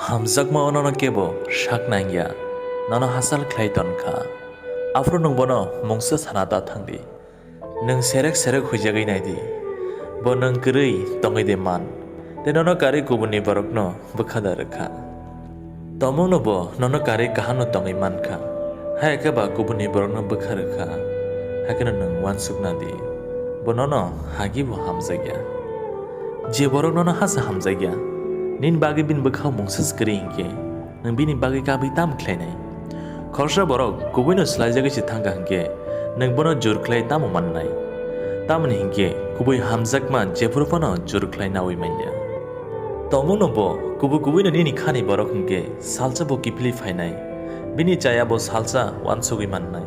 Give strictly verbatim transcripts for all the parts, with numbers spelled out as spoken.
Hamjakma-o nono kebo sak nang ya, nono hachal khlai ton kha. Aphuru nwng bono mungsa sana ta thang di. Nwng serek serek huijagwi nai di. Bo nwng kwrwi tongwi de man, tei nono karwi kubunni borokno bwkha da rw kha. Tongmungno bo nono karwi kahamno tongwi man kha, hai khe ba kubunni borokno bwkha rw kha, hai kheno nwng uansuk na di, bo nono hagi bo hamjak ya. Je borok nono hasa hamjak ya, nini bagwi bini bwkhao mungsa se kwrwi hinkhe, nwng bini bagwi kabwi tamo khlainai? Khoroksa borok kubuino swlaijagwi se thangkha hinkhe, nwng bono jur khlai tamo mannai? Tamoni hinkhe kubui hamjakma jephuru phano jur khlai naui man ya. Tongmungno bo kubui kubuino nini khani borok hinkhe salsa bo kiphilwi phainai, bini chaya bo salsa uansugwi mannai.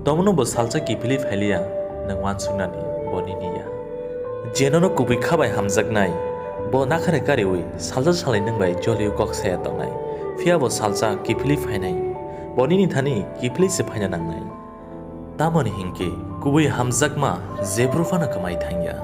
Tongmungno bo salsa kiphilwi phailiya, nwng uansuknani bo nini ya. Je nono kubui kha bai hamjaknai, bo nakhare kariui salsa salni nwng bai joliui kok saya tongnai, phiya bo salsa kiphilwi phainai, bo nini thani kiphilwi se phaina nangnai. Tamoni hinkhe kubui hamjakma jephuru phano kwmai thang ya.